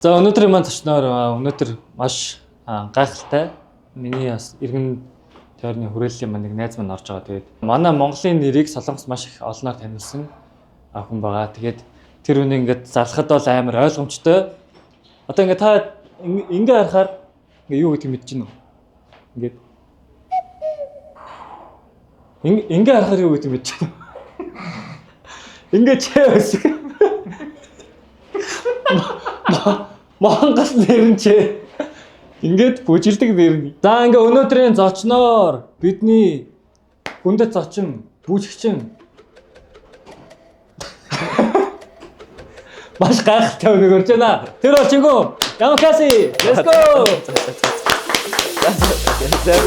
За, өнөөдрийн маань зочноор өнөөдөр маш гайхалтай миний бас эргэн тойрны хүрээллийн маань нэг найз маань орж байгаа. Тэгээд манай Монголын нэрийг Солонгос маш их олноор танилсан хүн байгаа. Тэгээд тэр үнийг ингээд зарлахад бол амар ойлгомжтой. Одоо ингээд та ингээ харахаар ингээ юу гэдгийг мэдэж байна уу? Ингээд ингээ харахаар юу гэдгийг мэдэж байна уу? Ингээ чээ өсөх. Монгол нэр нь чээ. Ингээд бүжиглдэг нэр нь. За, ингээ өнөөдрийн зочноор бидний хүндэт зочин, бүжигчин маш гайхалтай өнөг өрж байна. Тэр бол Чингүн. Ямакаси. Let's go. За за за за,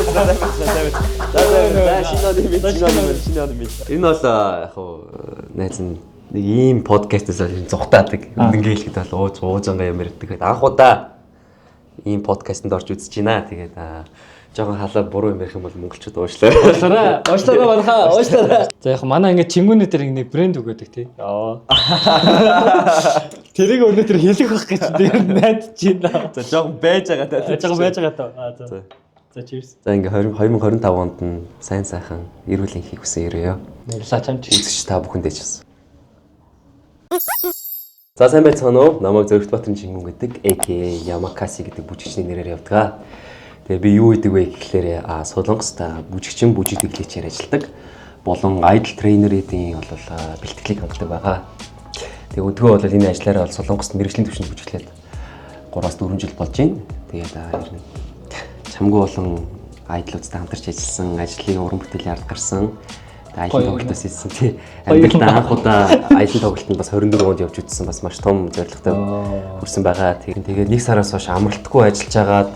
шинэ оны мэнд, шинэ оны мэнд, шинэ оны мэнд. Энэ бол яг хуу найз нь нэг ийм подкастаас л зугтаадаг. Үнэнгээ хэлэхэд бол ууж уужангаа юм ярьдаг. Анх удаа ийм подкастэнд орж үзэж байна. Тэгээд жоохон халаа буруу юм ярих юм бол монголчууд уушлаа. Уушлаарай. Уушлаарай манайхаа. Уушлаарай. За, яг манай ингээ Чингүний дээр нэг брэнд өгöd тий. Яа. Тэрийг өнөөдөр хэлэх байх гэж дээр найдаж байна. За, жоохон байж байгаа та. Жоохон байж байгаа таа. Аа, за. За, cheers. За, ингээ 20 2025 онд нь сайн сайхан эрүүл энхийг хүсэн өрөөё. Баярлалаа чамч. Үзэгч та бүхэндээ ч бас. За, сайн байцгаана уу? Намайг Зөрөгтбаатар Чингүн гэдэг, aka Yamakasi гэдэг бүжигчний нэрээр явдаг. Тэгээ би юу хийдэг вэ гэхлээр Солонгост бүжигчин, бүжигдэглээчээр ажилладаг. Болон idol trainer-ийн бол бэлтгэлийг хангадаг байгаа. Тэгээ өдгөө бол энэ ажиллаараа бол Солонгост мэргэжлийн түвшинд бүжиглээд 3-4 жил болж байна. Тэгээд ер нь чамгүй болон idol-уудтай хамтарч ажилласан, ажлын уран бүтээлийн ард гарсан. Тэгээ аялын тоглолтоос хийсэн тий. Амьдралдаа анх удаа аялын тоглолтод бас 24 онд явж үзсэн, бас маш том зорилготой хүрсэн байгаа. Тэгээд нэг сараас хойш амралтгүй ажиллаж агаад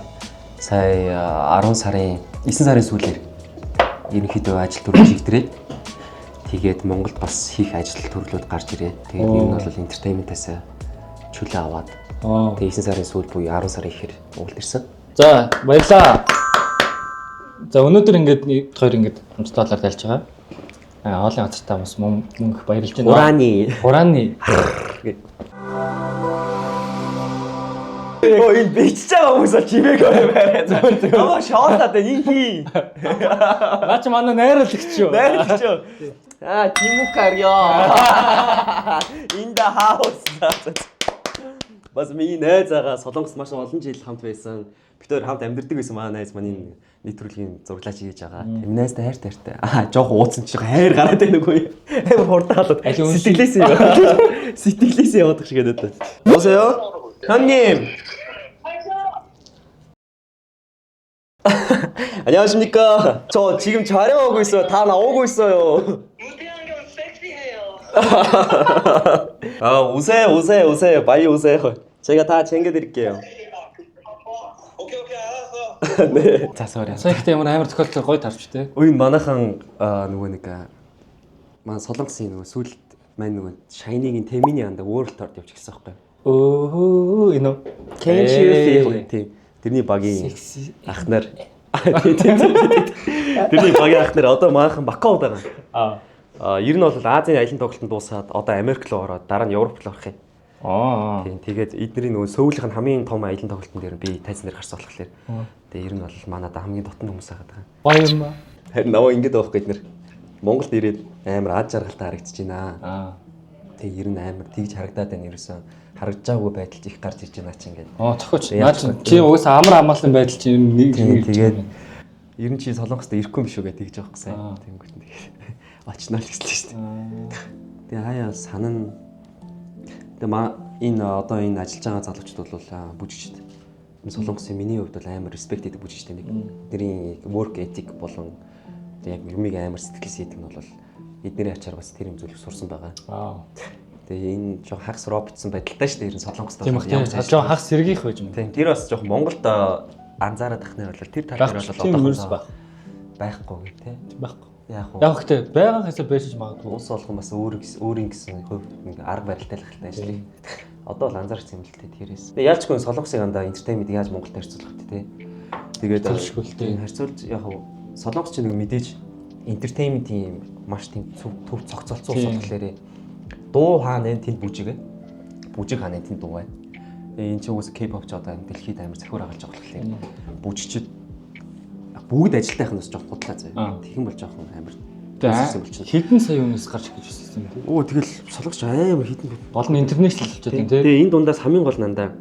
сая 10 сарын 9 сарын сүүлээр ерөнхийдөө ажил төрөл чигтрээд тэгээд Монголд бас хийх ажил төрлүүд гарч ирээд, тэгээд ер нь бол entertainment-аас чөлөө аваад тэгээд 9 сарын сүүл буюу 10 сарын ихээр Монголд ирсэн. За, баярлалаа. За, өнөөдөр ингээд нэг хоёр ингээд хамтдаа талаар тайлж байгаа. Хоолын газартаа бас мөн мөнгө баярлж байна. Ураны. Хурааны. Өө, энэ бичиж байгаа хүмүүс бол чимээгүй юм байна. Зүгээр зүгээр. Намаа шоолаад байна. Энэ хий. Наа чи манай найруулагч юу? Найруулагч юу? Аа, Тимукар ёо. In the house. Бас миний найз байгаа, Солонгост маш олон жил хамт байсан. Бид хоёр хамт амьдардаг байсан манай найз маань нэвтрүүлгийн зураглаач хийж байгаа. Тэр найзтай хайр тайртай. Аа, жоохон ууцсан чи хайр гараад байна үгүй. Амар хурдан халаад. Сэтгэлээсээ яваад. Сэтгэлээсээ яваад шиг гэдэг. 여보세요? 형님. 안녕하십니까? 저 지금 촬영하고 있어요. 다 나오고 있어요. 무대 안경 섹시해요. 아, 오세요, 오세요, 오세요. 빨리 오세요. 제가 다 챙겨드릴게요. 오케이, 오케이, 알았어. 네. 자, sorry. Сая ихтэй ямар амар тохиолдол гоё тарч тээ. Уй, манайхан нөгөө нэг манай Солонгосын нөгөө сүүлд маань нөгөө SHINee-гийн Taemin-ий андаг World Tour явж гисэн байхгүй юу? Өө, энэ үү? Can't you feel it? Тийм. Тэрний багийн Sexy. ах нар. Тийм, тийм, тийм, тийм. Тэрний багийн ах нар одоо манайхан Бакауд байгаа. Аа. А, ер нь бол Азийн аялын тоглолтод дуусаад одоо Америк руу ороод дараа нь Европ руу орох юм. Аа. Тийм, тэгээд эдний нөгөө сөүлийнх нь хамгийн том аялын тоглолтын дээр би тайзан дээр гарсан болохоор. Тэгээ ер нь бол манайд хамгийн дотн хүмүүс байгаа даа. Гоё юм. Харин намаа ингэж байгаа байхгүй, эднэр. Монголд ирээд амар ад жаргалтай харагдаж байна. Аа. Тэгээ ер нь амар тэгж харагдаад байна ерөөсөн. Харагдаж байгаагүй байдал их гарч ирж байна чи ингээд. Аа, зохиоч. Наа чи чи угаасаа амар амгаалсан байдал чи нэг Тийм, нэг тэгээд ер нь чи Солонгост ирэхгүй юм шүү гэж тэгж байгаа гэсэн. Аа. Тэнгүүт нь тэгээд очноо л гэсэн шүү дээ. Тэгээ хаяа санан. Тэгээ ма энэ одоо энэ ажиллаж байгаа залуучууд бол бүжигчд. Энэ Солонгосын миний хувьд бол амар respect хийдэг бүжигчтэй нэг. Тэрийн work ethic болон тэг яг юмыг амар сэтгэлээс хийдэг нь бол эднэрийн ачаар бас тэр юм зүйлийг сурсан байгаа. Аа. Тэгээ энэ жоо хагас роботсон байдалтай шүү дээ. Ер нь Солонгост Тийм бах тийм. Жоо хагас сэргийх байж юм. Тийм, тэр бас жоох Монголд анзаараад ах нэр бол тэр тал дээр бол Тийм одоохондоо ерөөс байх. Байхгүй тий. Тийм байхгүй. Яг уу. Яг гэхдээ байгаа хэсэг байж магадгүй. Улс болгон бас өөр өөрийн гэсэн хувь нэг арга барилтай л хальтай ажлыг. Одоо бол анзаарч юм л тээ тэрээс. Тэгээ ялчгүй Солонгосын андаа entertainment яаж Монголд харьцуулах вэ тий. Тэгээд Харьцуулшгүй л тий. Харьцуулж яг уу Солонгос ч нэг мэдээж entertainment-ийн маш тийм төв цогцолцсон улс болохоор дуу хаана вэ, тэнд бүжиг. Бүжиг хаана вэ, тэнд дуу байна. Тэгээ энэ чинь угсаа K-pop ч одоо дэлхийд амар цахиур агалж байгаа болохоор бүжигчд бүгд ажилтайх нь бас жоох худлаа заяа. Тэгэх юм бол жоохон амар Тэгээ хэдэн сая хүнээс гарч ирэх гэж өссөн юм тий. Оо тэгэл солонгос амар хэдэн гол нь international болчиход байна тий. Тэгээ энэ дундаас хамгийн гол нандаа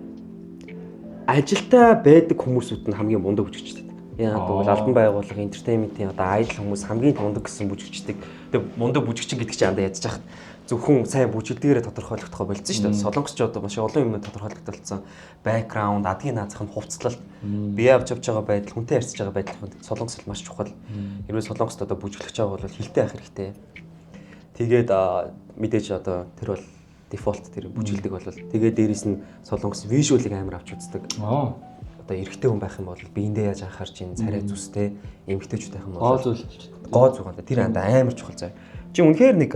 ажилтаа байдаг хүмүүсүүд нь хамгийн мундаг бүжигчдэг. Яагаад гэвэл албан байгууллага, entertainment-ийн одоо idol хүмүүс хамгийн мундаг гэсэн бүжигчдэг. Тэгээ мундаг бүжигчин гэдэг чинь андаа ядж хахад зөвхөн сайн бүжигдгээрээ тодорхойлогдох болцсон шүү дээ. Солонгос ч одоо маш олон юмнууд тодорхойлогдолцсон. Background, адгийн наазах нь хувцлалт, бие авч явж байгаа байдал, хүнтэй харьцаж байгаа байдал Солонгос бол маш чухал. Хэрвээ Солонгост одоо бүжиглэж байгаа бол хилтэй байх хэрэгтэй. Тэгээд мэдээж одоо тэр бол дефолт тэр бүжиглдэг бол тэгээд дээрэс нь Солонгос visual-ыг амар авч үздэг. Одоо эрэгтэй хүн байх юм бол биендээ яаж анхаарч ин царай зүстэй, эмэгтэйчүүд байх юм бол гоо зүйл болчихдог. Гоо зүг энэ тэр андаа амар чухал заа. Чи үнэхээр нэг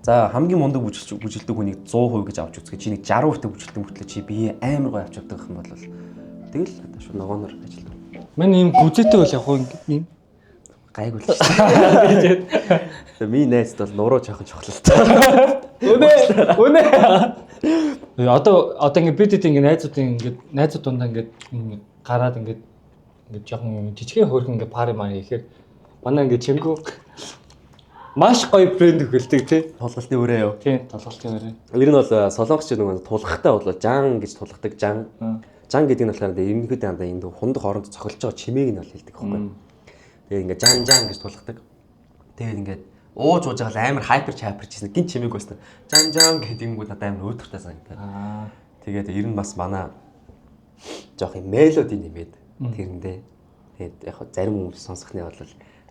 за хамгийн мундаг бүжиглдэг хүнийг 100% гэж авч үзгээ чи нэг 60% бүжиглдэг мөртлөө чи бие амар гоё авч явдаг юм бол тэгэл одоо шууд ногоонор ажилдаг. Манай ийм гүзээтэй бол яг юм гайгүй л шүү дээ. Тэгээ миний найзд бол нуруу жоохон чухал л та. Үнэ үнэ. Одоо ингээ бид хэд ингээ найзуудын ингээ найзууд дундаа ингээ гараад ингээ ингээ жоохон жижигхэн хөөрхөн ингээ пари маа ихээр манай ингээ чимгүү маш гоё брэнд өгөлдөг тий. Тулгалтын өрөө юу? Тий, тулгалтын өрөө. Ер нь бол солонгос ч нөгөө тулгахтай бол жан гэж тулгадаг жан. Жан гэдэг нь болохоор ерөнхийдөө андаа энэ хундах оронд цохилж байгаа чимээг нь бол хэлдэг байхгүй. Тэгээд ингээ жан жан гэж тулгадаг. Тэгээд ингээд ууж ууж байгаа л амар хайпер чайпер чийсэн гин чимээг байсан. Жан жан гэдэг юмгууд надад амар өөдөртэй санагдаад. Тэгээд ер нь бас манай жоох юм мелоди нэмээд тэрэндээ. Тэгээд яг зарим хүмүүс сонсохны бол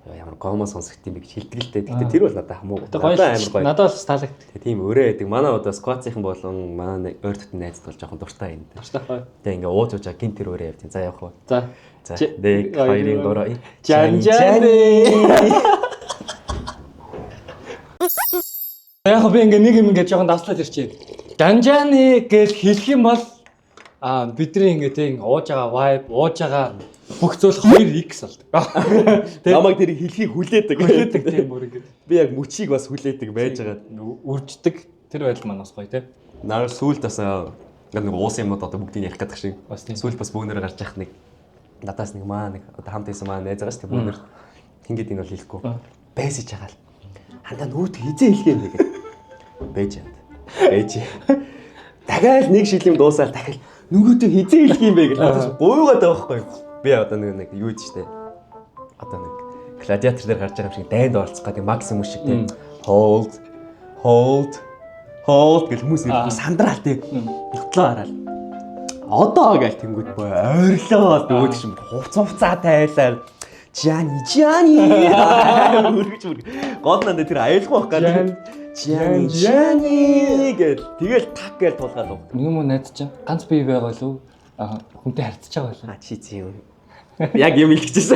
ямар гомо сонсогдсон юм бэ гэж хэлдэг л дээ. Гэхдээ тэр бол надад хамаагүй. Надад амар гоё. Надад бол таалагддаг. Тийм өрөө байдаг. Манай одоо сквацийнхан болон манай ойр дотны найзд бол жоохон дуртай юм. Дуртай. Тэгээ ингээ ууж ууж гин тэр өрөө явдیں۔ За явах уу? За. За 1 2 3 Жан жан. Яг би ингээ нэг юм ингээ жоохон давслаад ирчихэ. Жанжаны гэж хэлэх юм бол бидний ингээ тийм ууж байгаа vibe, ууж байгаа бүх зүйл 2x болдог. Намайг тэрийг хэлхийг хүлээдэг. Хүлээдэг тийм бүр ингээ. Би яг мөчийг бас хүлээдэг байж байгаа. Үрждэг тэр байдал маань бас гоё тийм. Наар сүүлд бас нэг уусан юмнууд одоо бүгдийг ярих гэдэг шиг. Сүүлд бас бөөнөрөө гарч яхах нэг надаас нэг маа нэг одоо хамт байсан маа найз байгаа шүү дээ бөөнөр хин гэдэг нь бол хэлэхгүй. Байсаж байгаа л. Хандаа нүүт хизээ хэлэх юм бэ гэдэг. Бэж яад. Бэж. Дахиад нэг шил юм дуусаал дахиад нөгөөдөө хизээ хэлэх юм бэ гэж надаас гуйгаад байгаа байхгүй. Би одоо нэг юу гэж штэ. Одоо нэг гладиатор дээр гарч байгаа юм шиг дайнд оролцох гэдэг максимум шиг тийм. Hold hold hold гэл хүмүүс ирэхгүй сандраал тийм. Нотлоо хараал. Одоо гэл тэнгүүд боо ойрлоо нөгөөд чинь хувц хувцаа тайлаа. Жани жани өргөж мөрг. Гол нь тэр аюулгүй байх гэдэг. Жани жани гэл тэгэл так гэл тулгаал уу. Нэг юм уу найз чинь ганц бие байгаа лүү хүнтэй харьцаж байгаа байлаа. А чи зин юм. Яг юм хэлчихсэн.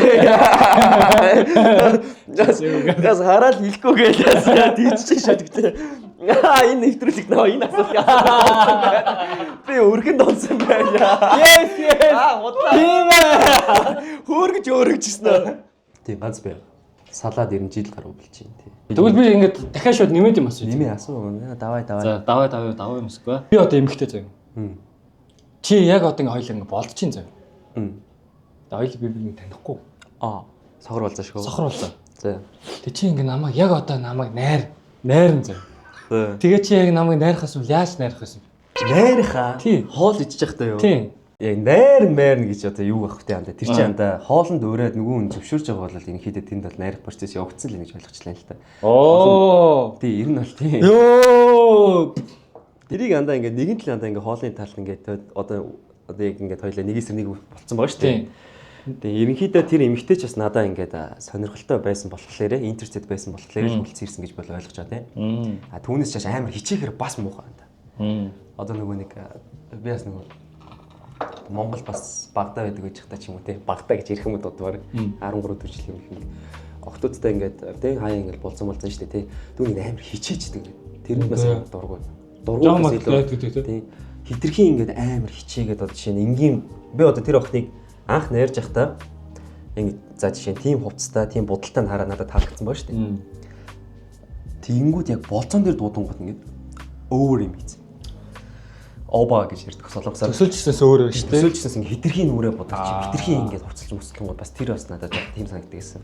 Газ хараад хэлэхгүй гээл тийч шатгтээ. Энэ нэвтрүүлэг нөө энэ асуулт асуусан байна. Би өргөнд онсон байна. Yes yes. Худлаа. Тийм ээ. Хөөргөж өөргөжсэн үү? Тийм ганц би. Салаад ер нь жил гаруй болж байна тий. Тэгвэл би ингээд дахиад шууд нэмээд юм асууя. Нэмээ асуу. Давай давай. За давай давай давай юмсгүй. Би одоо эмэгтэй заяа. Чи яг одоо ингээ хоёлаа ингээ болдчихин заяа. Хоёул би би танихгүй. Сохор болзоо шүү. Сохор болзоо. За. Тэг чи ингээ намайг яг одоо намайг найран заяа. Тэгээ чи яг намайг найрах юм яаж найрах юм? Найрах аа? Хоол иччих байхдаа юу? Тийм. Яг найр мэрн гэж одоо юу авах вэ андаа? Тэр чи андаа хоолнд өрөөд нөгөө хүн зөвшөөрж байгаа бол ерөнхийдөө тэнд бол найрах процесс явагдсан л гэж ойлгочлаа л та. Оо. Тий, ер нь бол тий. Йоо. Тэрийг андаа ингээд нэгэн тал андаа ингээд хоолны талд ингээд одоо яг ингээд хоёлаа нэгээс нэг болцсон байгаа шүү дээ. Тэгээ ерөнхийдөө тэр эмэгтэй ч бас надаа ингээд сонирхолтой байсан болохоор интернет байсан болохоор л хүлцэн ирсэн гэж бол ойлгож байгаа тийм. А түүнээс чааш амар хичээхэр бас муухай байна. Одоо нөгөө нэг би бас нөгөө Монгол бас багтаа байдаг гэж хата ч юм уу тийм. Багтаа гэж ирэх юм уу дураар 13 4 жил юм их. Охтуудтай ингээд тийм хаяа ингээд болцсон шүү дээ тийм. Түүнийг амар хичээчдэг. Тэр нь бас амар дургуй. Дургуй илүү тийм. Хитрхийн ингээд амар хичээгээд одоо жишээ нь энгийн би одоо тэр охиныг анх найрж явахдаа ингэ за жишээ нь тийм хувцастай, тийм будалтай нь хараа надад таалагдсан ба шүү дээ. Тэнгүүд яг болцоон дээр дуудангууд ингээд өөр юм хийсэн. Оба гэж ярьдаг солонгосоор. Төсөөлжсэнээс өөр байна шүү дээ. Төсөөлжсэнээс ингээ хитрхийн нүрээ будаг чи хитрхийн ингээ хувцалж мөслөнгөө бас тэр бас надад жоох тийм санагддаг гэсэн.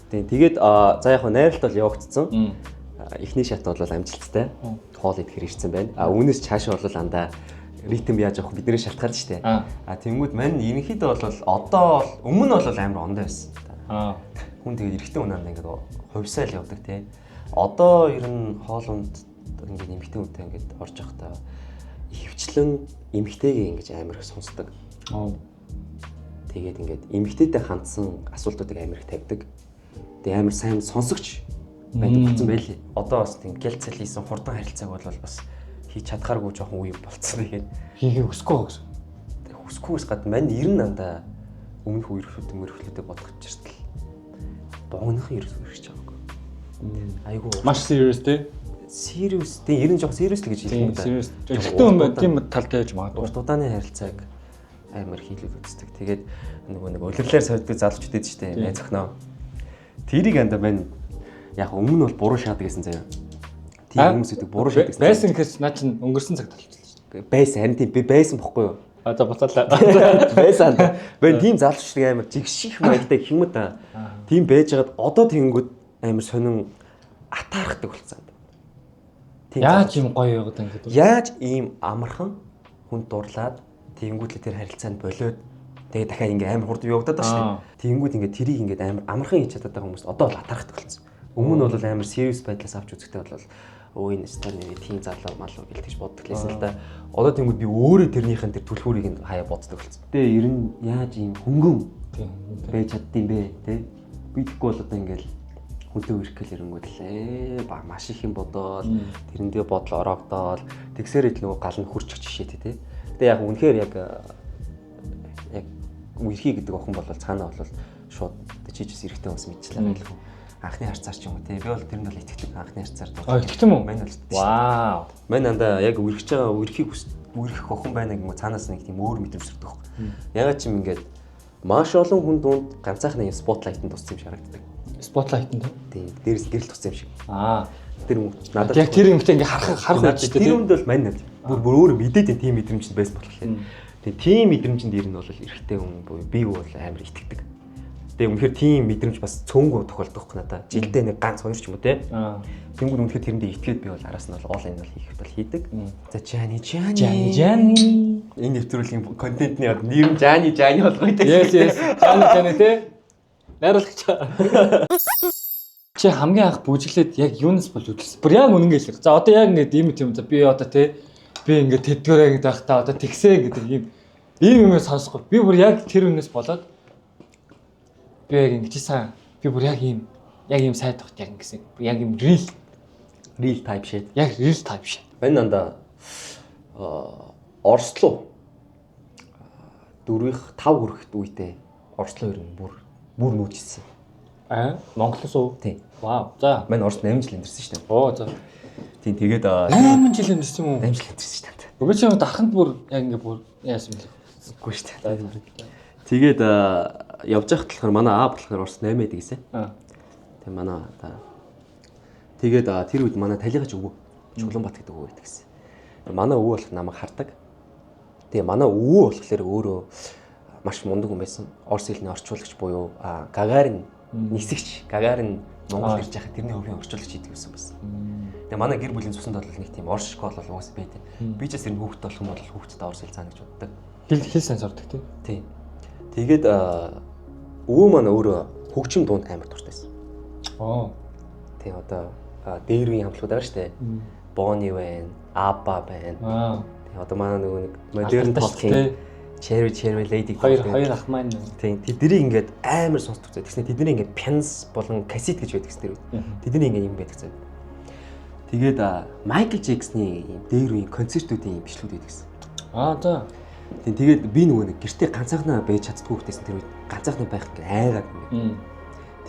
Тийм тэгээд за яг хөө найралт бол явагдсан. Эхний шат бол амжилттай. Хоол идэхэр ирсэн байна. А үүнээс цаашаа бол андаа ритм яаж явах бидний шалтгаалж штэ. А тэнгүүд мань ерөнхийдөө бол одоо бол өмнө бол амар ондоо байсан. Хүн тэгээд эрэгтэй хүн андаа ингээд хувьсаал явдаг тий. Одоо ер нь хоолунд ингээд эмэгтэй хүнтэй ингээд орж явахдаа ихэвчлэн эмэгтэйгээ ингэж амар их сонсдог. Тэгээд ингээд эмэгтэйтэй хандсан асуултуудыг амар их тавьдаг. Тэгээд амар сайн сонсогч байдаг болсон байлээ. Одоо бас тийм гялцал хийсэн хурдан харилцааг бол бас хийж чадхааргүй жоохон үе болцсон. Тэгээд хийхийг хүсэхгүй байгаа гэсэн. Хүсэхгүйс гадна мань ер нь андаа өмнөх үерхлүүд мөрхлүүдэд бодох чиртэл богинохон ерөөс үерхэж байгаагүй. Айгуу маш serious тий. Serious тий, ер нь жоох serious л гэж хэлэх юм да. Serious. Эрэгтэй хүн байна тийм талтай яж магадгүй. Урт удааны харилцааг амар хийлээд үздэг. Тэгээд нөгөө нэг улирлаар сойддаг залуучууд идэв штэ найз охиноо. Тэрийг андаа мань яг өмнө бол буруу шаадаг гэсэн заяа. Тийм хүмүүс идэг буруу шаадаг гэсэн. Байсан гэхээс наа чин өнгөрсөн цагт болчихлоо штэ. Байсан харин тийм би байсан бохгүй юу? А за буцаалаа. Байсан. Бэн тийм залуучууд амар жигших маягтай гэх юм уу та. Тийм байжгаад одоо тэгэнгүүт амар сонин атаархдаг болсон. Яаж ийм гоё яваад ингээд яаж ийм амархан хүн дурлаад тэгэнгүүтлээ тэр харилцаанд болиод тэгээ дахиад ингээ амар хурд явагдаад байгаа шүү дээ. Тэгэнгүүт ингээ тэрийг ингээ амар амархан хийж чадаад байгаа хүмүүс одоо бол атаархдаг болсон. Өмнө нь бол амар serious байдлаас авч үзэхдээ бол өө энэ стар нэр тийм залуу малуу гэл тэгж боддог лээсэн л да. Одоо тэгэнгүүт би өөрөө тэрнийхэн тэр түлхүүрийг нь хаяа боддог болсон. Тэгээ ер нь яаж ийм хөнгөн байж чаддсан бэ те? Би тэгэхгүй бол одоо ингээл хүнтэй үерх гэл ирэнгүүт л ба маш их юм бодоол тэрэндээ бодол ороогдоол тэгсээр ил нөгөө гал нь хурчих жишээтэй тий. Гэтэ яг үнэхээр яг яг үерхий гэдэг охин бол цаанаа бол шууд чижээс эрэгтэй бас мэдчихлээ байлгүй. Анхны харцаар ч юм уу тий. Би бол тэрэнд бол итгэдэг анхны харцаар. А итгэдэг юм уу? Мань бол вау. Мань андаа яг үерхэж байгаа үерхийг үерхэх охин байна гэмүү цаанаас нэг тийм өөр мэдрэмж төрдөг байхгүй. Ягаад ч юм ингээд маш олон хүн дунд ганцаархны юм спотлайтанд туссан юм шиг харагддаг. Spotlight-нд тийм дээрээс гэрэл туссан юм шиг. Аа. Тэр надад яг тэр юмтай ингээ харах үед шүү дээ. Тэр хүнд бол мань надад бүр бүр өөр мэдээд тийм мэдрэмжинд байсан болохоор. Тэгээ тийм мэдрэмжинд ер нь бол эрэгтэй хүн буюу би бол амар итгэдэг. Тэгээ үнэхээр тийм мэдрэмж бас цөөнгөө тохиолдох байхгүй надад. Жилдээ нэг ганц хоёр ч юм уу те. Аа. Тэнгүүд үнэхээр тэрэндээ итгээд би бол араас нь бол all in бол хийх бол хийдэг. За Жани Жани. Жани Жани. Энэ нэвтрүүлгийн контентны нэр нь Жани Жани болгоё те. Yes yes. Жани Жани те. Найруулагч. Чи хамгийн анх бүжиглээд яг юунаас болж үдлсэн? Бүр яг үнэн гэлэр. За одоо яг ингээд ийм юм за би одоо те би ингээд тэдгээрээ ингээд байхдаа одоо тэгсэ гэдэг ийм ийм юм сонсохгүй. Би бүр яг тэр үнээс болоод би яг ингэж сайн би бүр яг ийм сайд багт яг ингэсэн. Яг ийм real type shit. Яг real type shit. Энэ дандаа Орслоо 4-ийнх 5 хүрэхэд үедээ Орслоо ер нь бүр нүүжсэн. Аа, Монголоос уу? Тийм. Вау. За. Мань Орос 8 жил амьдэрсэн шүү дээ. Оо за. Тийм тэгээд 8 жил амьдэрсэн юм уу? 8 жил амьдэрсэн шүү дээ. Би чи дарханд бүр яг ингээ бүр яасан бэлээ. Үгүй шүү дээ. Тэгээд явж байхад болохоор манай аа болохоор Орос 8 байдаг гэсэн. Аа. Тийм манай аа. Тэгээд тэр үед манай талигаач өвөө Чулуунбат гэдэг өвөө байдаг гэсэн. Манай өвөө болох намайг хардаг. Тэгээ манай өвөө болохоор өөрөө маш мундаг хүн байсан. Орос хэлний орчуулагч буюу Гагарин нисэгч, Гагарин Монгол ирж байхад тэрний хувийн орчуулагч хийдэг байсан байсан. Тэгээ манай гэр бүлийн цуснд бол нэг тийм орос школ бол угаасаа байдаг. Би ч бас ер нь хүүхэд болох юм бол хүүхдэд орос хэл заана гэж боддог. Хэл сайн сурдаг тий. Тийм. Тэгээд өвөө маань өөрөө хөгжим дуунд амар дуртай байсан. Аа. Тийм одоо дээр үеийн хамтлагууд байгаа шүү дээ. Бони байна, Абба байна. Аа. Тийм одоо манай нөгөө нэг модерн толкийн Cherry Cherry Lady хоёр ах маань. Тийм тэднийг ингээд амар сонсдог зэ. Тэгснэ тэдний ингээд пянс болон кассет гэж байдаг тэр үед. Тэдний ингээд юм байдаг зэ. Тэгээд Майкл Джексны ийм дээр үеийн концертүүдийн ийм бичлэгүүд байдаг гэсэн. Аа за. Тийм тэгээд би нөгөө нэг гэртээ ганцаархнаа байж чаддгүй хтэйсэн тэр үед ганцаархнаа байх ингээд айгаад ингээд.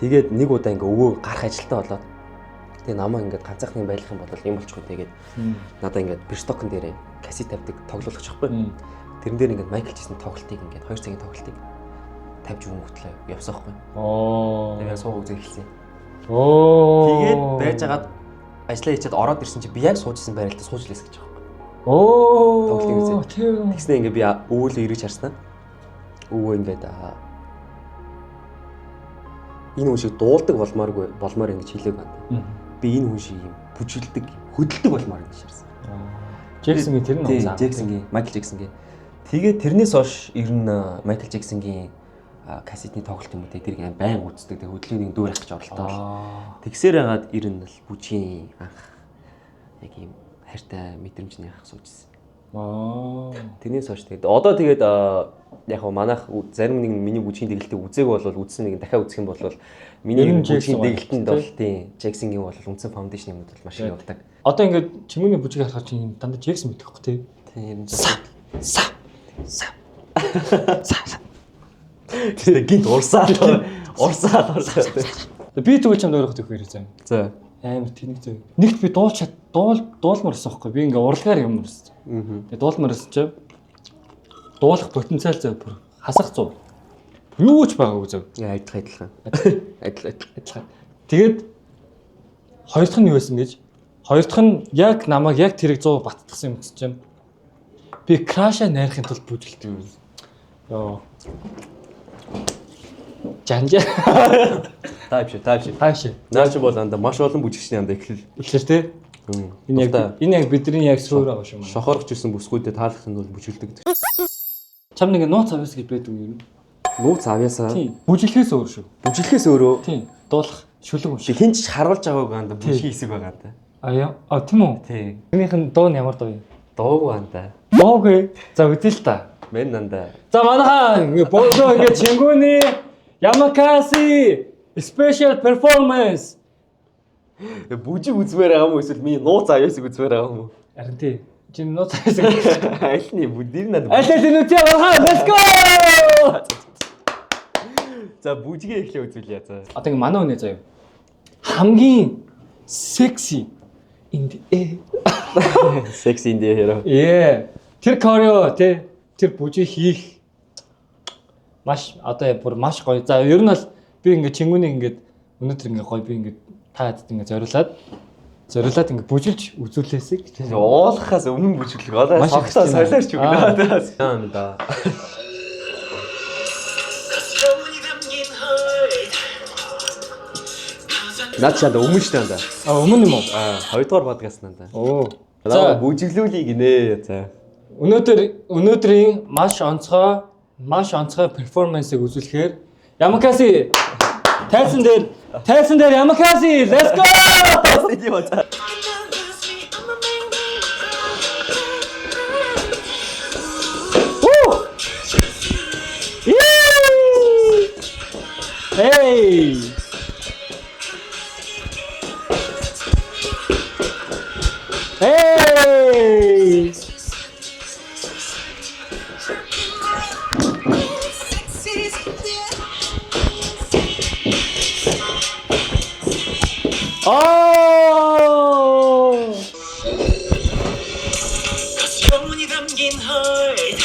Тэгээд нэг удаа ингээд өвөө гарах ажилтаа болоод тэгээд намаа ингээд ганцаархны байх юм бол юм болчихгүй тэгээд надаа ингээд Бирстокон дээрээ кассет тавьдаг тоглуулагч байхгүй. Тэрэн дээр ингээд Майкл Джексон тоглолтыг ингээд 2 цагийн тоглолтыг тавьж өгөнгөтлөө явсан байхгүй. Оо. Тэгээд сууг үзэх эхэлсэн. Оо. Тэгээд байжгаад ажиллаа хийчихэд ороод ирсэн чи би яг сууж исэн байралтаа сууж лээс гэж байгаа байхгүй. Оо. Тоглолтыг үзээ. Тийм. Тэгснэ ингээ би өвөөлөө эргэж харснаа. Өвөө ингээд энэ хүн шиг дуулдаг болмооргүй болмоор ингэж хэлээг байна. Би энэ хүн шиг юм бүжгэлдэг, хөдөлдөг болмоор ингэж харсан. Джексонгийн тэр нь Тийм, уусаа. Джексонгийн, Майкл Джексонгийн. Тэгээд тэрнээс хойш ер нь Майкл Джексонгийн кассетны тоглолт юм уу те тэрийг аим байн үздэг. Тэгээд хөдөлгөөний дүүрэх гэж оролдоод. Тэгсээр хагаад ер нь л бүжгийн анх яг ийм хайртай мэдрэмжний анх суужсэн. Аа. Тэрнээс хойш тэгээд одоо тэгээд яг хөө манайх зарим нэг нь миний бүжгийн дэгэлтийг үзээгүй бол үзсэн нэг нь дахиад үзэх юм бол миний Ер нь бүжгийн Джексон дэгэлтэнд байна, бол тийм Джексонгийн бол үндсэн foundation юмуд бол маш их явдаг. Одоо ингээд чимэний бүжгийг харахаар чинь дандаа Джексон мэдэх тий. Тийм ер нь Са. Са. Са. Са. Тэгээ гинт урсаад урсаад урсаад. Би тэгвэл чамд өөрөөх төхөө ярьсан. За. Амар тэнэг зөө. Нэгт би дуулч дуулмар байсан байхгүй. Би ингээ урлагаар юм өрсөн. Тэгээ дуулмар байсан чи дуулах потенциал зөө бүр хасах зов. Юу ч байгаагүй зөө. Яа адилхан адилхан. Адил адил. Адилхан. Тэгээд хоёр дахь нь юу байсан гэж? Хоёр дахь нь яг намайг яг тэрэг 100 баттгсан юм чинь би crush аа найрахын тулд бүжгэлдэг юм. Йоо. Жанжаа. Тайп шиг тайп шиг. Тааш. Наа чи бол анда маш олон бүжигчний анда эхлэл. Эхлэр те. Энэ яг энэ яг бидний яг суур байгаа шүү маань. Шохорч ирсэн бүсгүйдээ таалахын тулд бүжгэлдэг гэдэг. Чам нэг нууц авьяас гэж байдаг юм. Нууц авьяасаа. Тийм. Бүжиглэхээс өөр шүү. Бүжиглэхээс өөрөө Тийм. Дуулах шүлэг юм шиг. хин ч харуулж байгаагүй анда бүжгийн хэсэг байгаа анда. А яа. А тийм үү? Тийм. Тэрнийх нь дуу нь ямар дуу юм? Дуугүй анда. Дуугүй. За үзье л та. Мэн анда. За манайхаа ингээ боолоо ингээ Чингүний Ямакаси special performance. Бүжиг үзмээр байгаа юм уу эсвэл миний нууц авьяасыг үзмээр байгаа юм уу? Харин тий. Чи нууц авьяас. Аль нь бүдэр надад. Аль аль нь үзье манайхаа. Let's go. За бүжгээ эхлээ үзүүлье за. Одоо ингээ манай үнэ заяа. Хамгийн sexy in the air. Sexy in the air. Yeah. Тэр choreo тий. Тэр бүжиг хийх маш одоо бүр маш гоё. За ер нь бол би ингээ Чингүнийг ингээд өнөөдөр ингээ гоё би ингээ та хэдд ингээ зориулаад ингээ бүжилж үзүүлээсэй гэж. Уулахаас өмнө бүжиглэх. Одоо Маш их согтоо хэрэгтэй. солиорч өгнө. Аа юм да. Наад чи анда өмнө шүү дээ анда. А өмнө юм уу? Аа, хоёрдугаар подкаст нанда. Оо. За За бүжиглүүлье гинэ. За. өнөөдрийн маш онцгой performance ыг үзүүлэхээр Ямакаси тайзан дээр Ямакаси let's go! За. Woo! Yay! Hey! Hey! Oh! 영원히 담긴 heart.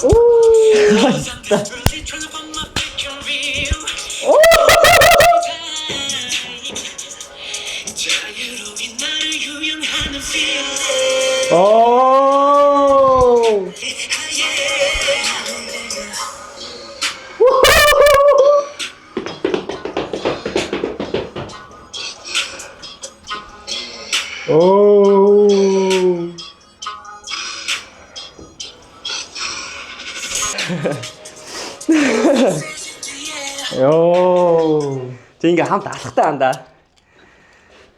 Really trying to find my freaking real. 자유로운 나를 유영하는 feeling. Oh! Yeah. Oh! Йоо. Тэг ингээ хамт алхтай анда.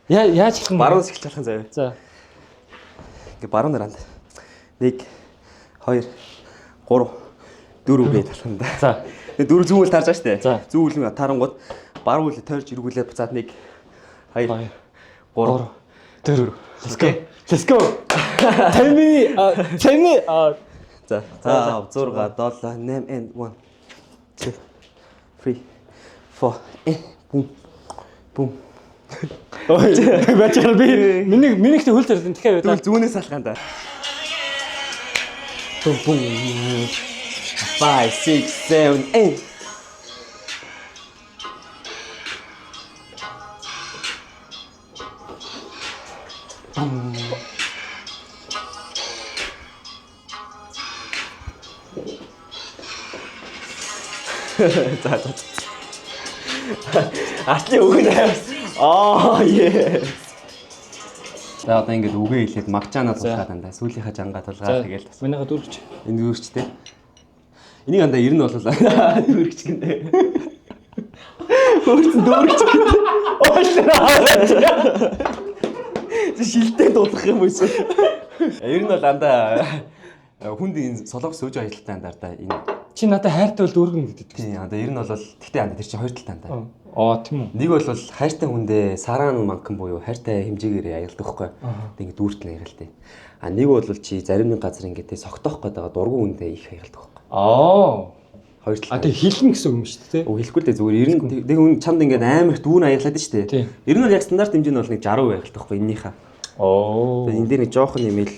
Яа яаж алах юм бэ? Баруун эхэлж алхах заяа. За. Ингээ баруун дээр анда. 1 2 3 4 гэж алхах юм да. За. Тэгээ дөрөв зүүн үл таарж байгаа шүү дээ. За. Зүүн үл нь таарангууд баруун үл тойрж эргүүлээд буцаад 1 2 2 3 4. Let's go. Let's go. Tell me, tell me. За 5 6 7 8 and 1 2 3 4 бум бум. Ой, бачаар би миний ихтэй хөл зэрэг тэгэхээр Тэгвэл зүүнээс алхах юм да. Бум бум. 5 6 7 8. За за. Артлын үг нь аа yes. За одоо ингээд үгээ хэлээд магчаанаа тулгаад андаа. Сүүлийнхаа жангаа тулгаа тэгэл бас. Манайха дүүрч. Энэ дүүрчтэй. Энийг андаа ер нь бол дүүрч гинэ. Хөөрцөн дүүрч гинэ. Оошлаа. Чи шилтэй дуулах юм уу? Ер нь бол андаа хүнд энэ солонгос сууж аялалтай андаа да энэ Чи надад хайртай бол дүүргэн гэдэг. тийм андаа ер нь бол тэгтээ андаа тэр чинь хоёр талтай андаа. Аа тийм үү. Нэг бол хайртай хүндээ сараан манкан буюу хайртай хэмжээгээр аялдаг хгүй. Тэг ингэ дүүртэл аялалтай. А нэг бол чи зарим нэг газар ингэ тэ согтоох гээд байгаа дургу хүндээ их аялдаг хгүй. Аа. Хоёр А талтай. тэг хилнэ гэсэн үг юм шүү дээ. Үгүй хэлэхгүй л дээ зүгээр ер нь тэг хүн чамд ингээд амар их дүүн аяглаад шүү Тий. дээ. Ер нь бол яг стандарт хэмжээ нь бол нэг 60% аялдаг хгүй эннийхээ. Оо. Тэгээд энэ дээр нэг жоохон нэмэл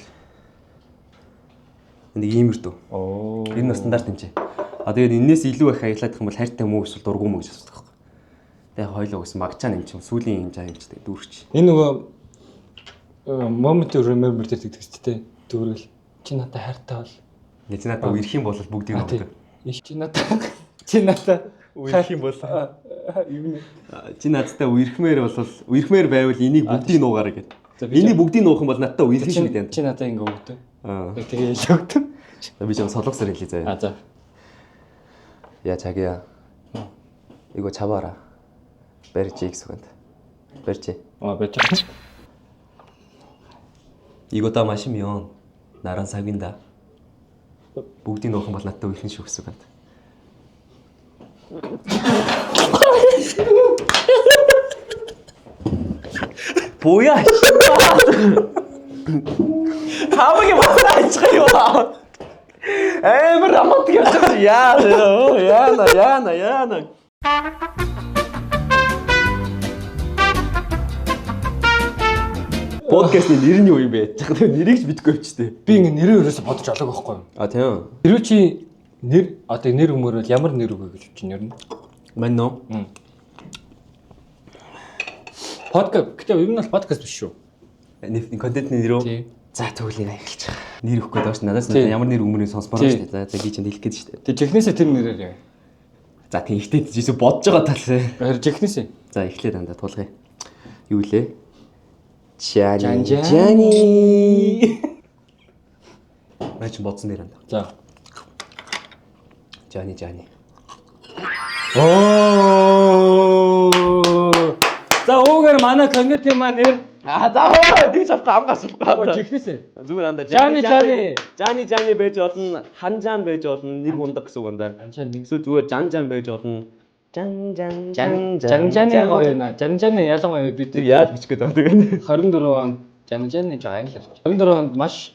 нэг иймэрдүү. Оо. Энэ нь стандарт хэмжээ. А тэгээд энээс илүү их аяглаад их юм бол хайртай мүү эсвэл дургу мүү гэж асуудаг хгүй. Тэгээд хоёлоо гэсэн магчаа юм чинь сүүлийн юм жаа юм чинь дүүрч. Энэ нөгөө moment to remember гэдэг шүү дээ. Дүүргэл. Чи надад хайртай бол. Ингээд чи надад үерх юм бол бүгдийг А, тий. нуудаг. Их чи надад чи надад Үерх юм бол юм. чи надтай үерхмээр бол үерхмээр байвал энийг бүгдийг нуугаарай гэд. За, би Энийг бүгдийг нуух юм бол надтай үерх Чи шүү дээ. чи надад ингэ өгдөг. Аа. Тэгээ илүү өгдөг. За, би жоо солонгосоор хэлье заяа. А за. 야 자기야 이거 잡아라 베르지 익숙한데 베르지 Аа байж. 이거 다 마시면 나랑 사귄다 бүгдийг нуух юм бол надтай үерхэн шүү гэсэн үг юм. 뭐야 Хамаг масаа ажих юм аа. Амар романтик явж байгаа чи яа яана яана яана. Подкастны нэр нь юу юм бэ? Яг нэрийг ч мэдэхгүй явчихтэй. Би ингэ нэрээ ерөөсө бодож олоог байхгүй юу? А тийм. Хэрвээ чи нэр одоо нэр өмөр бол ямар нэр өгөө гэж бодож байна ер нь? Мань нөө. Подкаст гэтээ ер нь бол подкаст биш шүү. Контентны нэр үү? Тий. За тэгвэл нэг аялчих. Нэр өгөх гээд байгаа шүү. Надаас Тий. ямар нэр өмнө сонсмоор Тий. шүү дээ. За за би чамд хэлэх гээд шүү дээ. Тэг жихнээсээ тэр нэрээр яа. За тийм ихтэй жишээ бодож байгаа тал. Харин жихнээсээ. За эхлээд андаа тулгая. Юу лээ? Жани. Жан Жани. Маа чи бодсон нэр андаа. За. Жани Жани. Оо. За уугаар манай контентын маань нэр А за хоо тэгж авах ам гасахгүй. жихнээсээ. Зүгээр андаа. Жани Жани. Жани Жани байж болно. Хан Жан байж болно. Нэг ундаг гэсэн үг андаа. Жан нэг Эсвэл зүгээр Жан Жан байж болно. Жан Жан Жан Жан Жаны гоё наа. Жан Жаны ялангуяа бид Тэр яаж бичих гээд байгаа тэгээд. 24 онд Жан Жаны жоо англиар. 24 онд маш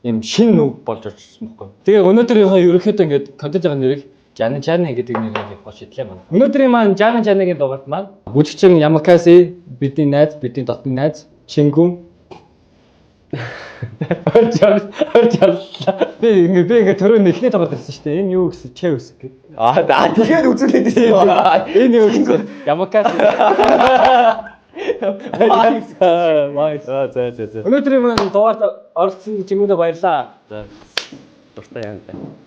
ийм шин үг болж орчихсон байхгүй. Тэгээ өнөөдрийнхөө ерөнхийдөө ингээд контентын нэрийг Жан Жаны гэдэг нэрээр явах шийдлээ маань. Өнөөдрийн маань Жан Жаныгийн дугаарт маань бүжигчин Ямакаси бидний найз, бидний дотны найз Чингүн Орж орж явлаа. Би ингээ төрөө нэхний дугаар ирсэн шүү дээ. Энэ юу гэсэн чэ үсэг гэх. А за тэгээд үзүүлээд тийм. Энэ юу гэсэн Ямакаси. Вай. Аа за за за. Өнөөдрийн маань дугаард оролцсон Чингүндээ баярлалаа. За. Дуртай яа.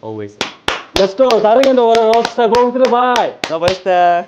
Always. Let's go. Дараагийн дугаараар уулзлаа. Бүгдээ bye. За баяртай.